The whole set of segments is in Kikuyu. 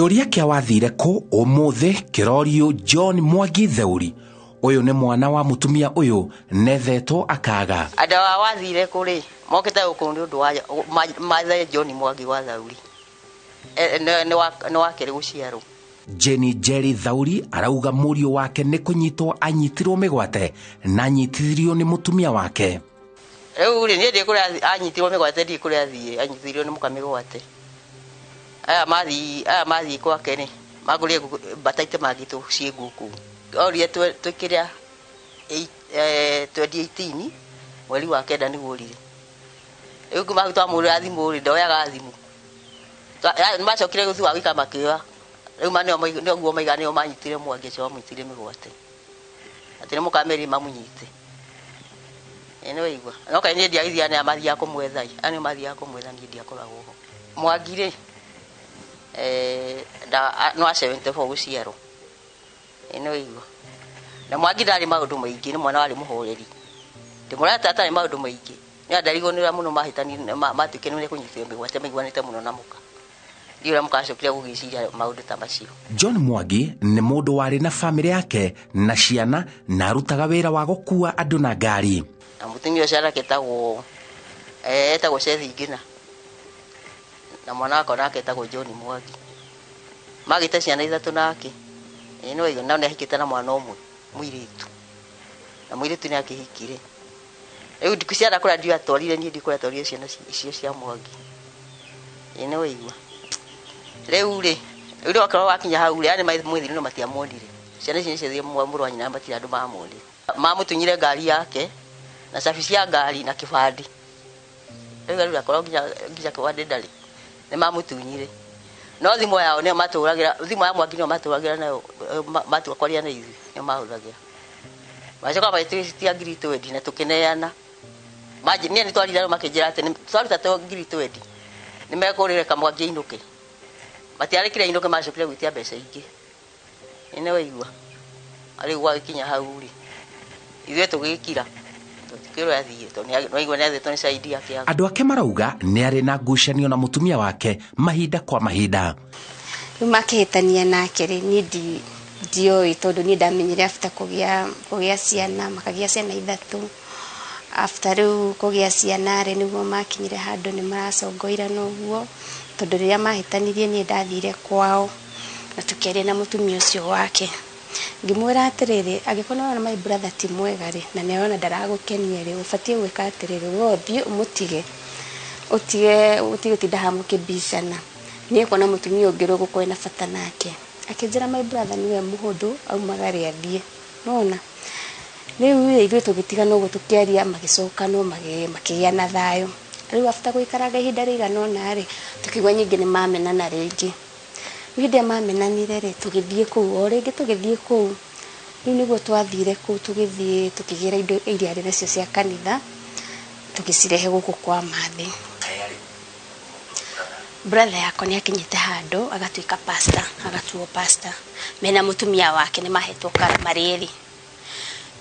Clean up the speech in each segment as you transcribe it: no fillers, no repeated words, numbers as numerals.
Kĩũria kĩa wathire kũ ũmũthĩ kĩrorio John Mwangi Theuri. Ũyũ nĩ mwana wa mũtumia ũyũ nethetwo akaga. Andũ a wathire kũ rĩ, mokĩte gũkũ nĩ ũndũ wa mathe John Mwangi wa Thauri. Nĩ wa kerĩ gũciarwo. Jenny Jerry Thauri arauga mũriũ wake nĩ kũnyitwo anyitirwo mĩgwate na anyitithirio nĩ mũtumia wake. Rĩu rĩ, niĩ ndĩ kũrĩa anyitirwo mĩgwate, ndiĩ kũrĩa athiĩ, anyitithirio nĩ mũka mĩgwate. Aya mathiĩ kwake rĩ, magũrire mbata itemangĩtwo ciĩ ngũkũ. Orire twĩkĩre 2018, mweri wa kenda nĩguo orire. Rĩu kuma hau twamũhũrĩra thimũ rĩ, ndoyaga thimũ. Nĩmacokire thutha wa gũikara makĩoya. Rĩu nĩguo maiga nĩo manyitire Mwangi ũcio wamũnyitire mĩgwate. Atĩ nĩ mũkamerire mamũnyite. Ĩ nĩ waigua. No kaĩ niĩ ndiagĩthiaga nĩ aya mathiaga kũmwetha ĩ. Aya nĩo mathiaga kũmwetha, niĩ ndiakoragwo ho. Mwangi rĩ, no a 74 gũciarwo. Ĩ nĩ waigua. Na Mwangi ndarĩ maũndũ maingĩ, nĩ mwana warĩ mũhoreri. Ndĩmũrata atarĩ maũndũ maingĩ. Nĩ andarigwo nĩ ũrĩa mũno mahĩtanire, matuĩkire nĩ kũnyitwo mĩgwate, maiguanĩte mũno na mũka. Ndiũĩ ũrĩa mũkacokire gũgĩciria maũndũ ta macio. John Mwangi nĩ mũndũ warĩ na bamĩrĩ yake na ciana na arutaga wĩra wa gũkua andũ na ngari. Na mũtumia ũcio anake etagwo Seth Ngina. Na mwana wakwa nake etagwo John Mwangi. Magĩte ciana ithatũ nake. Ĩ nĩ waigua, no nĩ ahikĩte na mwana ũmwe mũirĩtu. Na mũirĩtu nĩ akĩhikire. Rĩu ndikũ ciana kũrĩa ndiũĩ atwarire, niĩ ndiũĩ kũrĩa atwarire ciana icio cia Mwangi. Ĩ nĩ waigua. Rĩu rĩ, rĩu rĩu wakinya hau rĩ, aya nĩ mwethire no matiamuonire. Ciana ici nĩciathire mũrũ wa nyina matirĩ andũ mamuonire. Mamũtunyire ngari yake na cabi cia ngari na kĩbandĩ. Rĩu rĩu akorwo nginya kĩbandĩ ndarĩ. Nĩ mamũtunyire. No thimũ yao nĩyo matũragĩra, thimũ ya Mwangi nĩyo matũragĩra nayo, matua kwaria na ithuĩ, nĩyo mahũthagĩra. Macoka magĩtwĩtia ngiri twendi na tũkĩneana. Niĩ nĩ twarire makĩnjĩra atĩ twaruta to ngiri twendi, nĩ mekũrĩreka Mwangi ainũke. Matiarĩkire ainũke, macokire gwĩtia mbeca ingĩ. Ĩ nĩ waigua. Rĩu gwagĩkinya hau rĩ, ithuĩ tũgĩkira. Tũtikĩũĩ athiĩ, tondũ nĩ waigua nĩ athĩtwo nĩ caidi yake ya Andũ ake marauga nĩ arĩ na ngucanio na mũtumia wake mahinda kwa mahinda. Rĩu makĩhĩtania nake rĩ, niĩ ndiũĩ tondũ niĩ ndamenyire after kũgĩa ciana, makagĩa ciana ithatũ. After rĩu kũgĩa ciana rĩ, nĩguo makinyire handũ nĩ maracongoirana ũguo, tondũ rĩrĩa mahĩtanirie niĩ ndathire kwao na tũkĩaria na mũtumia ũcio wake. Ngĩmwĩra atĩrĩrĩ, angĩkorwo nĩwona my brother ti mwega rĩ, na nĩarona ndaragũkenia rĩ, ũbatiĩ gwĩka atĩrĩrĩ, we ũthiĩ ũmũtige, ũtige gũtinda haha mũkĩbicana. Niĩ kuona mũtumia ũngĩ rĩ, ũgũkorwo wĩna bata nake. Akĩnjĩra my brother nĩwe mũhũthũ, aumagare athiĩ. Nĩwona? Rĩu rĩ, ithuĩ tũgĩtigana ũguo tũkĩaria, magĩcokanwo, makĩgĩa na thayũ. Rĩu after gũikaranga ihinda rĩigana ũna rĩ, tũkĩigua nyingĩ nĩ mamenana rĩngĩ. Rĩu hĩndĩ ĩrĩa mamenanire rĩ, tũgĩthiĩ kũu, o rĩngĩ tũgĩthiĩ kũu. Rĩu nĩguo twathire kũu, tũgĩthiĩ tũkĩgĩra indo iria arĩ nacio cia kanitha, tũgĩcirehe gũkũ kwa Mathĩ. Brother yakwa nĩ akinyĩte handũ agatuĩka pastor, agatuo pastor. Mena mũtumia wake nĩ mahetwo kara marĩ erĩ.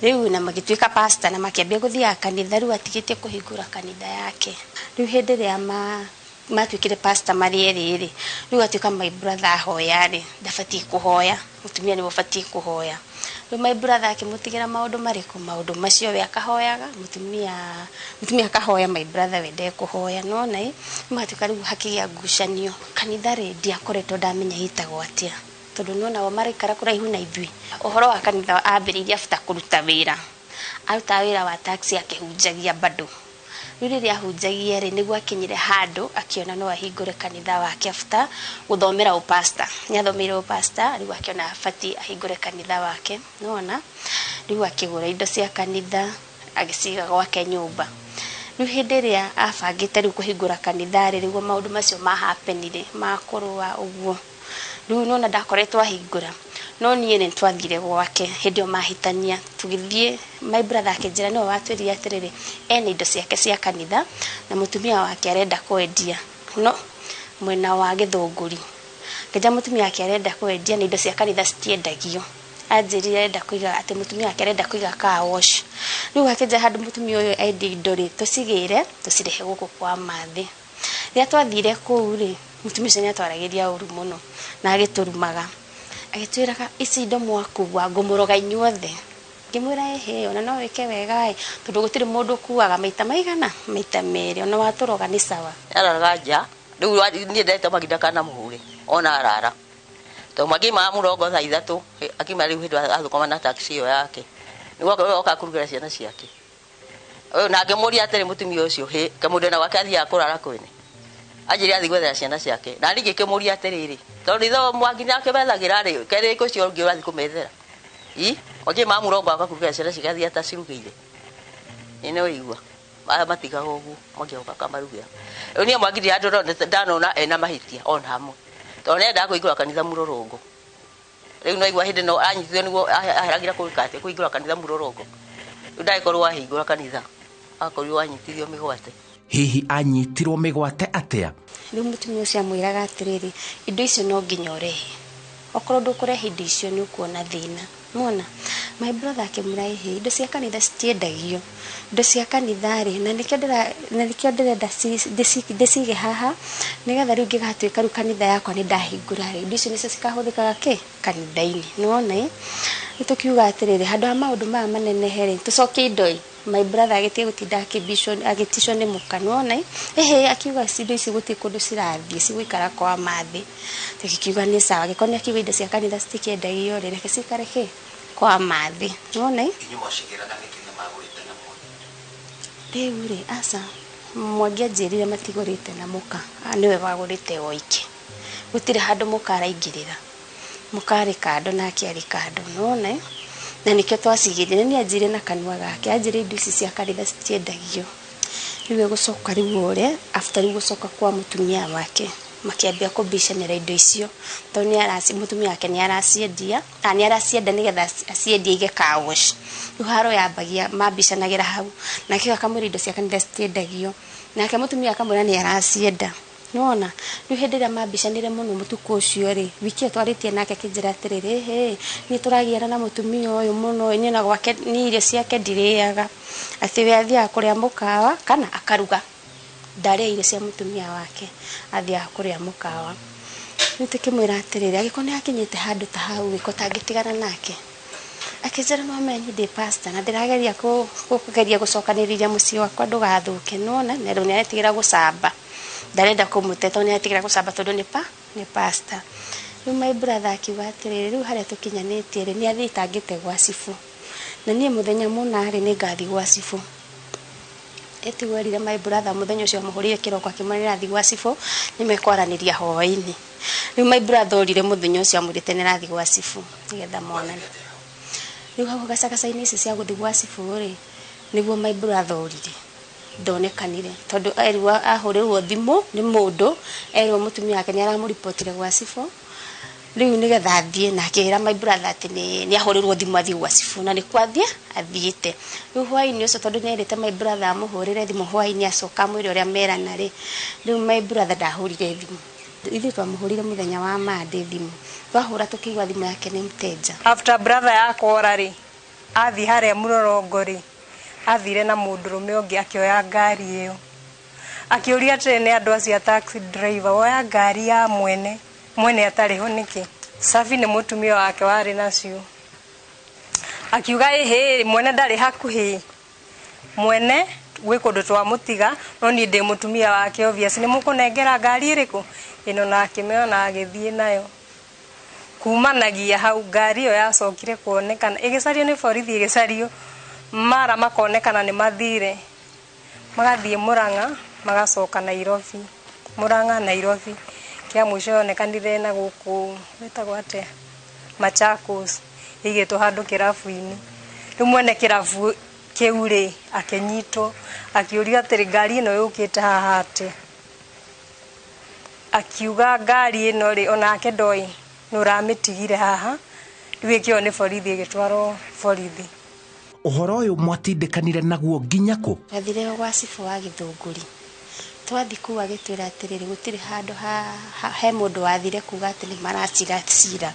Rĩu na magĩtuĩka pastor na makĩambia gũthiaga kanitha, rĩu atigĩtie kũhingũra kanitha yake. Rĩu hĩndĩ ĩrĩa matuĩkire pastor marĩ erĩ rĩ, rĩu atuĩka my brother ahoya rĩ, ndabatiĩ kũhoya, mũtumia nĩwe ũbatiĩ kũhoya. Rĩu my brother akĩmũtigĩra maũndũ marĩkũ? Maũndũ macio we akahoyaga, mũtumia akahoya, my brother we ndekũhoya. Nĩwona ĩ? Rĩu hatuĩka rĩu hakĩgĩa ngucanio. Kanitha rĩ, ndiakoretwo ndamenya ĩtagwo atĩa, tondũ nĩwona o maraikara kũraihu na ithuĩ. Ũhoro wa kanitha ambĩrĩirie after kũruta wĩra. Arutaga wĩra wa taxi akĩhunjagia bado. Rĩu rĩrĩa ahunjagia rĩ, nĩguo akinyire handũ akĩona no ahingũre kanitha wake after gũthomera ũpasta. Nĩ athomeire ũpasta, rĩu akĩona abatiĩ ahingũre kanitha wake. Nĩwona? Rĩu akĩgũra indo cia kanitha, agĩciga gwake nyũmba. Rĩu hĩndĩ ĩrĩa abangĩte rĩu kũhingũra kanitha rĩ, nĩguo maũndũ macio mahapenire, ma kũrũa ũguo. Rĩu nĩwona ndakoretwo ahingũra. No niĩ nĩ twathire gwake hĩndĩ ĩyo mahĩtania, tũgĩthiĩ, my brother akĩnjĩra nĩwe watwĩrire atĩrĩrĩ, ena indo ciake cia kanitha na mũtumia wake arenda kwendia no mwena wa Gĩthũngũri. Akĩnjĩra mũtumia wake arenda kwendia na indo cia kanitha citiendagio. Anjĩrire arenda kũiga atĩ mũtumia wake arenda kũiga car wash. Rĩu akĩnjĩra handũ mũtumia ũyũ endia indo rĩ, tũcigĩre tũcirehe gũkũ kwa Mathĩ. Rĩrĩa twathire kũu rĩ, Mũtumia ũcio nĩatwaragĩria ũru mũno na agĩtũrumaga. Agĩtwĩraga ici indo mwakua ngũmũroga inyuothe. Ngĩmwĩra ĩhĩ ona no wĩke wega ĩ tondũ gũtirĩ mũndũ ũkuaga maita maigana maita merĩ ona watũroga nĩ sawa. Araraga nja rĩu niĩ ndete Mwangi ndakanamũhũre ona arara tondũ Mwangi aumaga mũrongo thaa 3 akiuma rĩu hĩndĩ athũkũma na taxi ĩyo yake nĩguo oka kũrugĩra ciana ciake. Ũyũ na ngĩmũria atĩrĩ mũtumia ũcio hĩ kamũndũ na gwake athiaga kũrara kwene anjĩre athiĩ gwethera ciana ciake na niĩ ngĩkĩmũria atĩrĩrĩ tondũ ithe Mwangi nĩakĩmethagĩra rĩ kerĩ ũcio ũngĩ ũrathiĩ kũmethera i Mwangi aumaga mũrongo agoka kũrugĩra ciana ciake athiĩ atacirugĩire. Ĩ nĩ waigua aya matigaga ũguo Mwangi agoka akamarugĩra. Rĩu niĩ Mwangi ndirĩ ndanona ena mahĩtia ona hamwe tondũ nĩendaga kũhingũra kanitha mũrũrũngo. Rĩu no igua hĩndĩ no anyitithio nĩguo aheragĩra kũĩka atĩa kũhingũra kanitha mũrũrũngo. Rĩu ndagĩkorwo ahingũra kanitha akorirwo anyitithio mĩgwate. Hihi anyitirwo mĩgwate atĩa? Rĩu mũtumia ũcio amwĩraga atĩrĩrĩ indo icio no nginya ũrehe okorwo ndũkũrehe indo icio nĩ ũkuona thĩna. Mona my brother akĩmwĩra ĩhĩ indo cia kanitha citiendagio indo cia kanitha rĩ na nĩkĩo ndĩrenda ndĩcige haha nĩgetha rĩu ngĩgatuĩka rĩu kanitha yakwa nĩ ndahingũra rĩ indo icio nĩcio cikahũthĩkaga kĩ kanitha-inĩ. Nĩwona ĩ rĩu tũkiuga atĩrĩrĩ handũ ha maũndũ maya manenehe rĩ tũcokie indo ĩ my brother agĩtiga gũtinda agĩticwo nĩ mũka. Nĩwona ĩ ĩhĩ akiuga indo ici gũtirĩ kũndũ cirathiĩ cigũikara kwa mathĩ. Tũgĩkiuga nĩ sawa angĩkorwo nĩ akiuga indo cia kanitha citikĩendagio rĩ reke cikare kĩ kwa mathĩ. Nĩwona ĩ Inyuĩ mwacigĩraga nĩkĩ na magũrĩte na Mwangi? Rĩu rĩ aca Mwangi anjĩrire matigũrĩte na mũka nĩwe wagũrĩte oike gũtirĩ handũ mũka araingĩrĩra mũka arĩ kando nake arĩ kando. Nĩwona ĩ na nĩkĩo twacigĩrire nĩ anjĩrire na kanua gake anjĩrire indo ici cia kanitha citiendagio. Rĩu egũcoka rĩu ore after rĩu gũcoka kwa mũtumia wake makĩambia kũbicanĩra indo icio tondũ mũtumia wake nĩ araciendia nĩ aracienda nĩgetha aciendie aige car wash. Rĩu haro yambagia mambicanagĩra hau nake akamwĩra indo cia kanitha citiendagio nake mũtumia akamwĩra nĩ aracienda. Nĩwona rĩu hĩndĩ ĩrĩa mambicanire mũno mũtukũ ũcio rĩ wiki ĩyo twarĩtie nake akĩnjĩra atĩrĩrĩ ĩhĩ niĩ tũragiana na mũtumia ũyũ mũno niĩ na gwake niĩ irio ciake ndirĩaga atĩ we athiaga kũrĩa mũkawa kana akaruga ndarĩa irio cia mũtumia wake athiaga kũrĩa mũkawa. Rĩu tũkĩmwĩra atĩrĩrĩ angĩkorwo nĩ akinyĩte handũ ta hau ĩ ko tangĩtigana nake. Akĩnjĩra no ũmenye niĩ ndĩ pastor na ndĩrageria kũgeria gũcokanĩrĩria mũciĩ wakwa ndũgathũke. Nĩwona na rĩu nĩaretigĩra gũcamba ndarenda kũmũte tondũ nĩaretigĩra gũcamba tondũ nĩ pastor. Rĩu my brother akiuga atĩrĩrĩ rĩu harĩa tũkinyanĩtie rĩ nĩ athitangĩte gwa cibũ na niĩ mũthenya mũna rĩ nĩngathiĩ gwa cibũ. Ĩtiguo erire my brother mũthenya ũcio amũhũrĩire kĩroko akĩmwĩra nĩarathiĩ gwa cibũ nĩmekwaranĩria hwaĩ-inĩ. Rĩu my brother orire mũthenya ũcio amwĩrĩte nĩarathiĩ gwa cibũ nĩgetha monane. Rĩu hau gacagaca-inĩ ici cia gũthiĩ gwa cibũ rĩ nĩguo my brother orire ndonekanire tondũ erwo ahũrĩrwo thimũ nĩ mũndũ erwo mũtumia wake nĩaramũribotire gwa cibũ rĩu nĩgetha athiĩ na akĩra my brother atĩ nĩ ahũrĩrwo thimũ athiĩ gwa cibũ na nĩkuo athiĩ athiĩte. Rĩu hwaĩ-inĩ ũcio tondũ nĩerĩte my brother amũhũrĩre thimũ hwaĩ-inĩ acoka amwĩre ũrĩa merana rĩ rĩu my brother ndahũrire thimũ. Ithuĩ twamũhũrire mũthenya wa Monday thimũ twahũra tũkĩigua thimũ yake nĩ mteja. After brother yakwa ora rĩ athiĩ harĩa mũrorongo rĩ athire na mũndũrũme ũngĩ akĩoya ngari ĩyo akĩũria atĩrĩ nĩ andũ acio a taxi driver woya ngari ya mwene mwene atarĩ ho nĩkĩ. Safi nĩ mũtumia wake warĩ nacio akiuga ĩhĩ mwene ndarĩ hakuhĩ mwene gwĩ kũndũ twamũtiga no niĩ ndĩ mũtumia wake obvious nĩ mũkũnengera ngari ĩrĩkũ ĩno na akĩmĩoya na agĩthiĩ nayo. Kumanagia hau ngari ĩyo yacokire kuonekana ĩgĩcario nĩ borithi ĩgĩcario mara makonekana nĩ mathire magathiĩ Murang'a magacoka Nairobi Murang'a Nairobi kĩa mũico yonekanire na gũkũ wĩtagwo atĩa Machakos ĩigĩtwo handũ kĩrabu-inĩ. Rĩu mwene kĩrabu kĩu rĩ akĩnyitwo akĩũrio atĩrĩ ngari ĩno yũkĩte haha atĩa akiuga ngari ĩno rĩ onake ndoĩ nĩ ũramĩtigire haha rĩu ĩkĩoywo nĩ borithi ĩgĩtwarwo borithi. Ũhoro ũyũ mwatindĩkanire naguo nginya kũ? Twathire gwa cibũ wa Gĩthũngũri. Twathiĩ kũu agĩtwĩra atĩrĩrĩ gũtirĩ handũ he mũndũ wathire kuga atĩ nĩ maracira cira.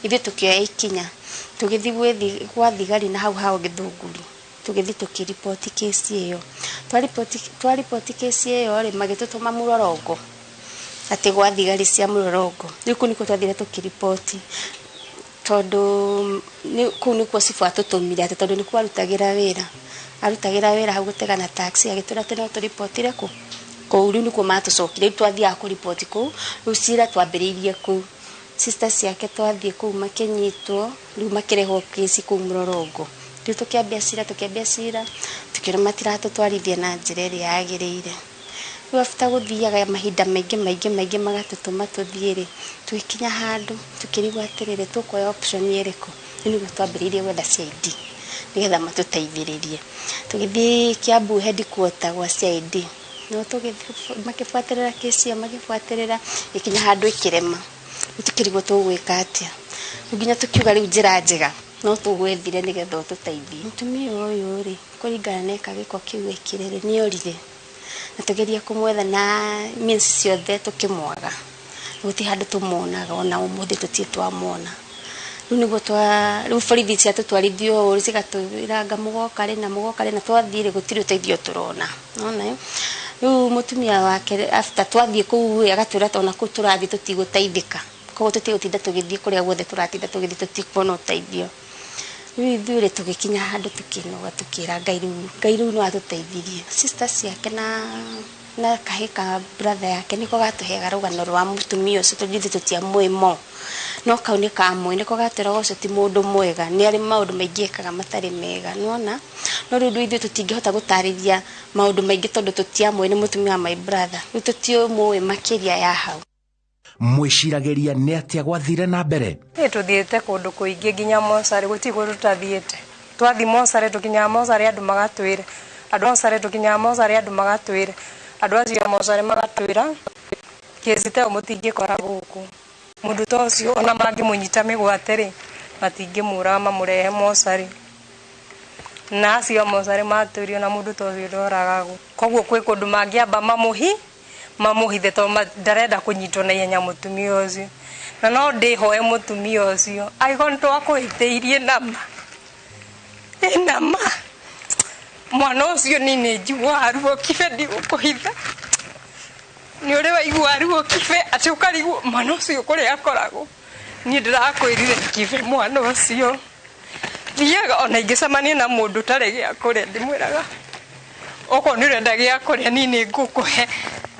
Ithuĩ tũkĩoya ikinya tũgĩthiĩ gwa thigari na hau hao Gĩthũngũri tũgĩthiĩ tũkĩriboti kesi ĩyo. Twariboti kesi ĩyo rĩ magĩtũtũma mũrorongo. Atĩ gwa thigari cia mũrorongo. Rĩu kũu nĩkuo twathire tũkĩriboti, tondũ kũu nĩkuo cibũ atũtũmire, atĩ tondũ nĩkuo arutagĩra wĩra. Arutagĩra wĩra hau gũtega na taxi, agĩtwĩra atĩ no tũribotire kũ kũu. Rĩu nĩkuo matũcokire, rĩu twathiaga kũriboti kũu. Rĩu cira twambĩrĩirie kũu. Sister ciake twathiĩ kũu makĩnyitwo, rĩu makĩrehwo kĩci kũu mũrorongo. Rĩu tũkĩambia cira, tũkĩona matiratũtwarithia na njĩra ĩrĩa yagĩrĩire. Rĩu after gũthiaga mahinda maingĩ maingĩ maingĩ magatũtũma tũthiĩ rĩ, tũgĩkinya handũ tũkĩrigwo atĩrĩrĩ, tũkuoya option ĩrĩkũ? Rĩu nĩguo twambĩrĩirie gwetha CID nĩgetha matũteithĩrĩrie. Tũgĩthiĩ Kiambu headquarter gwa CID, no tũgĩthiĩ makĩbuatĩrĩra kĩci ĩyo, makĩbuatĩrĩra, ĩkinya handũ ĩkĩrema. Rĩu tũkĩrigwo tũgwĩka atĩa. Rĩu nginya tũkiuga rĩu njĩra njega no tũgwethire nĩgetha ũtũteithie. Mũtumia ũyũ rĩ, kũringana na eka gĩko kĩu ekire rĩ, nĩ orire, na tũgeria kũmwetha na means ciothe tũkĩmwaga, gũtirĩ handũ tũmuonaga, ona ũmũthĩ tũtirĩ twamuona. Rĩu nĩguo twa rĩu borithi ciatũtwarithia ũũ, cigatwĩra anga mũgoka rĩ na mũgoka rĩ, na twathiĩ rĩ, gũtirĩ ũteithio tũrona. Nĩwona rĩu mũtumia wake after twathiĩ kũu rĩ, agatwĩra ona kũu tũrathiĩ tũtigũteithĩka, koguo tũtigũtinda tũgĩthiĩ kũrĩa guothe tũratinda tũgĩthiĩ, tũtikuona ũteithio. Rĩu ithuĩ rĩ, tũgĩkinya handũ tũkĩnoga, tũkĩra Ngai rĩu, Ngai rĩu no atũteithirie. Sister ciake na kahĩ ka brother yake nĩko gatũheaga rũgano rwa mũtumia ũcio, tondũ ithuĩ tũtiamũĩ mo, no kau nĩ kamũĩ, nĩko gatwĩraga ũcio ti mũndũ mwega, nĩ arĩ maũndũ maingĩ ekaga matarĩ mega, nĩwona. No rĩu ithuĩ tũtingĩhota gũtarĩria maũndũ maingĩ tondũ tũtiamũĩ, nĩ mũtumia wa my brother, rĩu tũtiũmũĩ makĩria ya hau. Mwĩciragĩria nĩ atĩa gwathire na mbere? Nĩ tũthiĩte kũndũ kũingĩ, nginya mocarĩ, gũtirĩ kũndũ tũtathiĩte. Twathiĩ mocarĩ, tũkinyaga mocarĩ andũ magatwĩra, andũ mocarĩ, tũkinyaga mocarĩ andũ magatwĩra, andũ acio a mocarĩ magatwĩra kĩci ta ĩyo mũtingĩkora gũkũ. Mũndũ ta ũcio ona mangĩmũnyita mĩgwate rĩ, matingĩmũraga mamũrehe mocarĩ. Na acio a mocarĩ matwĩrire ona mũndũ ta ũcio ndoragagwo. Koguo kwĩ kũndũ mangĩamba mamũhithe tondũ ndarenda kũnyitwo na ihenya mũtumia ũcio. Na no ndĩhoe mũtumia ũcio, angĩkorwo nĩ twakũhĩtĩirie nama, ĩ nama mwana ũcio niĩ nĩ njiguaga ruo kibe, ndigũkũhitha. Nĩ ũrĩ waigua ruo kibe atĩ ũkarigwo mwana ũcio kũrĩa akoragwo? Niĩ ndĩrakwĩrire kibe, mwana ũcio thiaga ona ingĩcemania na mũndũ ũtarĩ gĩa kũrĩa, ndĩmwĩraga okorwo nĩ ũrenda gĩa kũrĩa niĩ nĩ ngũkũhe.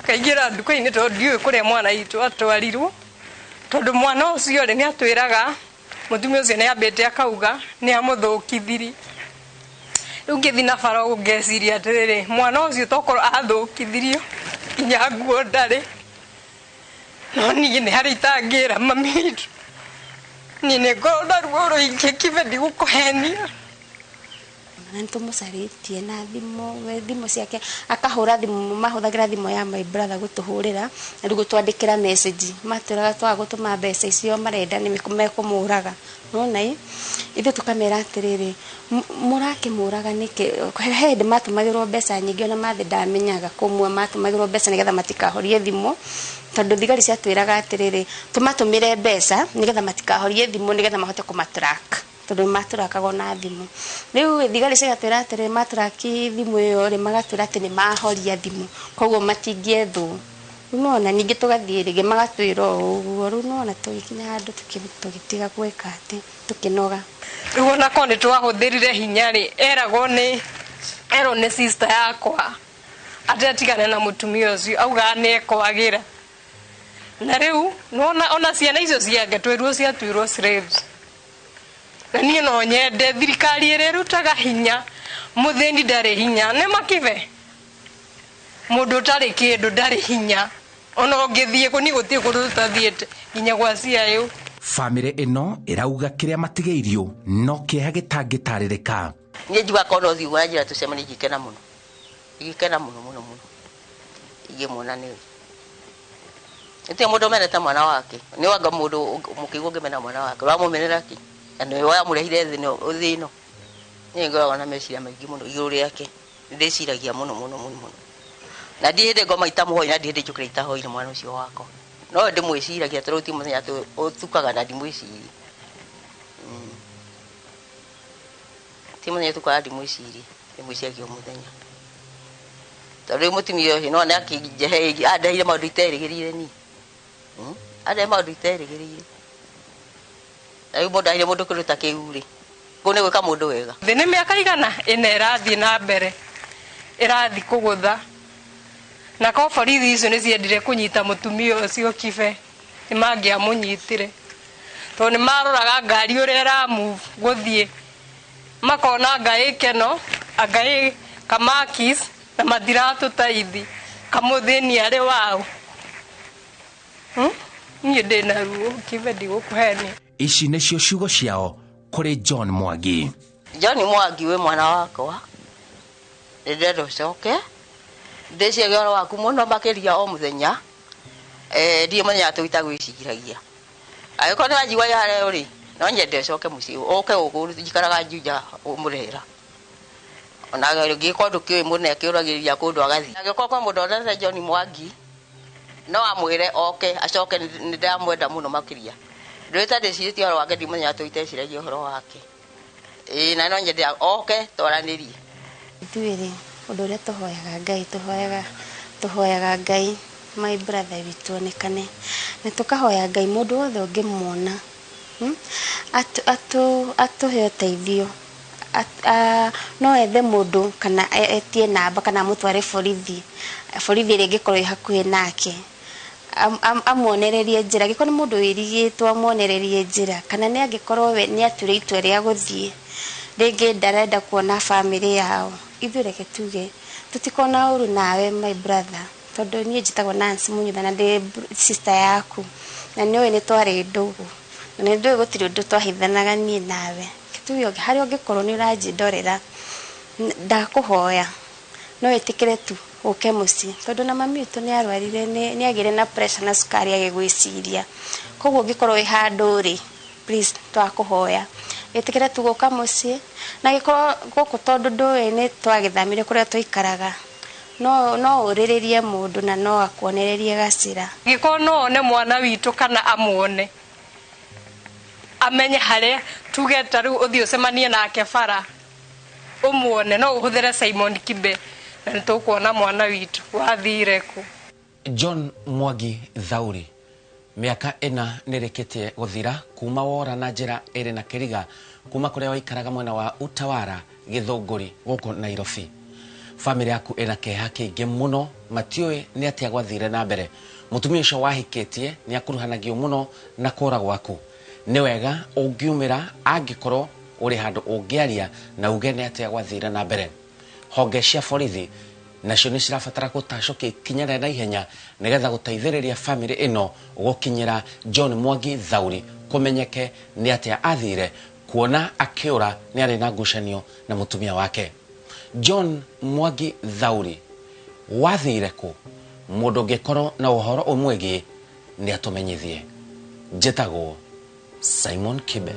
Kaingĩra nduka-inĩ tondũ ndiũĩ kũrĩa mwana witũ atwarirwo, tondũ mwana ũcio rĩ, nĩ atwĩraga mũtumia ũcio nĩ ambĩte akauga nĩ amũthũkithirie. Rĩu ngĩthiĩ na bara ũguo ngeciria atĩrĩrĩ, mwana ũcio tokorwo athũkithirio nginya nguo ndarĩ, no niĩ nĩ harĩ itangĩra mami witũ. Niĩ nĩ ngorwo na ruo rũingĩ kibe, ndigũkũhenia. Na nĩ tũmũcarĩtie na thimũ, we thimũ ciake akahũra thimũ, mahũthagĩra thimũ ya my brother gũtũhũrĩra na rĩu gũtwandĩkĩra message, matwĩraga twaga gũtũma mbeca icio marenda nĩ mekũmũraga. Nĩwona ĩ ithuĩ tũkamera atĩrĩrĩ, mũrakĩmũraga nĩkĩ? He hĩndĩ matũmagĩrwo mbeca nyingĩ, ona mathĩ ndamenyaga kũmwe matũmagĩrwo mbeca nĩgetha matikahorie thimũ, tondũ thigari ciatwĩraga atĩrĩrĩ, tũmatũmĩre mbeca nĩgetha matikahorie thimũ, nĩgetha mahote kũmatrack, tondũ nĩ na thimũ. Rĩu thigari cigatwĩra atĩrĩrĩ, matraki thimũ ĩyo rĩ, magatwĩra atĩ nĩ mahoria thimũ, koguo matingĩethwo. Rĩu nĩwona ningĩ tũgathiĩ rĩngĩ magatwĩra o ũguo. Rĩu nĩwona tũgĩkinya handũ tũgĩtiga gwĩka atĩ tũkĩnoga. Rĩu ona korwo nĩ twahũthĩrire hinya rĩ, eragwo nĩ erwo nĩ sister yakwa atĩ atigane na mũtumia ũcio, augaga nĩ ekwagĩra. Na rĩu nĩwona ona ciana icio ciake twĩrwo ciatuirwo slaves. Na niĩ no nyende thirikari ĩrĩa ĩrutaga hinya, mũthĩni ndarĩ hinya, nĩ makibe mũndũ ũtarĩ kĩndũ ndarĩ hinya, ona ũngĩthiĩ kũ, niĩ gũtirĩ kũndũ tũtathiĩte nginya gwa CIO. Bamĩrĩ ĩno ĩrauga kĩrĩa matigĩirio no kĩeha gĩtangĩtarĩrĩka. Niĩ njugaga korwo no thiĩ ũguo na njĩra tũcemanie, ingĩkena mũno, ingĩkena mũno mũno mũno ingĩmuona. Nĩwe gũtirĩ mũndũ ũmenete mwana wake, nĩ wanga mũndũ mũkĩigua ũngĩmena mwana wake, ũramũmenera kĩ na nĩwe wamũrehire thĩ ĩno thĩ ĩno. Niĩ ngoragwo na meciria maingĩ mũno igũrũ rĩake, nĩ ndĩciragia mũno mũno mũno mũno, na ndirĩ hĩndĩ ngoma itamũhoire, na ndirĩ hĩndĩ njũkĩra itahoire mwana ũcio wakwa, no ndĩmwĩciragia tondũ ti mũthenya ũtukaga na ndimwĩcirie. Ti mũthenya ũtukaga ndimwĩcirie, ndĩmwĩciragia o mũthenya, tondũ rĩu mũtumia ũcio no nĩ akĩnjehe andeheire maũndũ iterĩgĩrĩire niĩ. Arĩa maũndũ iterĩgĩrĩire. Na rĩu mũndũ aheire mũndũ kĩndũ ta kĩu rĩ, kũu nĩ gwĩka mũndũ wega. Thĩ nĩ mĩaka igana ĩna ĩrathiĩ na mbere, ĩrathiĩ kũgũtha. Na ko borithi icio nĩ ciendire kũnyita mũtumia ũcio Kibe, nĩ mangĩamũnyitire. Tondũ nĩ maroraga ngari ũrĩa ĩra move gũthiĩ, makona anga ĩ Keno, anga ĩ Kamakis, na matiratũtaithi. Kamũthĩni arĩ wao. Niĩ ndĩna ruo, Kibe ndigũkũhenia. Ici nĩcio ciugo ciao kũrĩ John Mwangi. John Mwangi wĩ mwana wakwa, nĩ ndĩrenda ũcoke, ndĩciragia ũhoro waku mũno makĩria o mũthenya. Ndirĩ mũthenya tũitagwĩciragia. Angĩkorwo nĩ wanjigua harĩa ũrĩ, no nyende ũcoke mũciĩ, ũke gũkũ njikaraga Juja Mũrera. Ona angĩkorwo ndũkĩũĩ mũno akĩũragĩrĩria kũndũ agathiĩ. Angĩkorwo kwĩ mũndũ onete John Mwangi, no amwĩre oke acoke, nĩ ndĩramwenda mũno makĩria. Ndũrĩte ndĩcirĩtie ũhoro wake, ndirĩ mũthenya tũiteciragia ũhoro wake. Ĩĩ, na no nyende oke twaranĩrie. Ithuĩ rĩ, ũndũ ũrĩa tũhoyaga Ngai, tũhoyaga Ngai my brother witũ onekane, na tũkahoya Ngai mũndũ wothe ũngĩmuona, atũhe ũteithio. No ethe mũndũ kana etie namba kana amũtware borithi, borithi ĩrĩa ĩngĩkorwo ĩ hakuhĩ nake, amuonererie njĩra. Angĩkorwo nĩ mũndũ wĩrigĩtwo, amuonererie njĩra, kana nĩ angĩkorwo we nĩ atuire itua rĩa gũthiĩ, rĩngĩ ndarenda kuona bamĩrĩ yao. Ithuĩ reke tuge tũtikona ũru nawe my brother, tondũ niĩ njĩtagwo Nancy Munyutha na ndĩ sister yaku, na nĩũĩ nĩ twarĩ ndũgũ, na nĩ ndũĩ gũtirĩ ũndũ twahithanaga niĩ nawe. Tuge harĩa ũngĩkorwo nĩ ũranjĩndorera, ndakũhoya no wĩtĩkĩre tu ũke mũciĩ, tondũ na mami witũ nĩ arwarire, nĩ agĩire na pressure na cukari agĩgwĩciria. Koguo ũngĩkorwo wĩ handũ rĩ, please twakũhoya wĩtĩkĩre tu gũka mũciĩ. Na angĩkorwo gũkũ tondũ ndũĩ nĩ twagĩthamire kũrĩa tũikaraga, no ũrĩrĩrie mũndũ na no akuonererie gacĩra. Angĩkorwo no one mwana witũ kana amuone, amenye harĩa, tuge ta rĩu ũthiĩ ũcemanie nake bara, ũmuone, no ũhũthĩre Simon Kibe na nĩ tũkuona mwana witũ wathire kũ. John Mwangi Thauri, mĩaka ĩna nĩrĩkĩtie gũthira kuma wora na njĩra ĩrĩ na kĩriga kuma kũrĩa waikaraga mwena wa Utawara Gĩthũngũri gũkũ Nairobi. Bamĩrĩ yaku ĩna kĩeha kĩingĩ mũno, matiũĩ nĩ atĩa gwathire na mbere. Mũtumia ũcio wahikĩtie nĩ akuruhanagio mũno na kũra gwaku. Nĩ wega ũngiumĩra angĩkorwo ũrĩ handũ ũngĩaria na uge nĩ atĩa gwathire na mbere. Honge cia borithi nacio nĩ cirabatara gũtacũkia ikinya rĩa naihenya nĩgetha gũteithĩrĩria bamĩrĩ ĩno gũkinyĩra John Mwangi Thauri kũmenyeke nĩ atĩa athire, kuona akĩũra nĩ arĩ na ngucanio na mũtumia wake. John Mwangi Thauri, wathire kũ? Mũndũ ũngĩkorwo na ũhoro ũmwĩgiĩ nĩ atũmenyithie. Njĩtagwo Simon Kibe.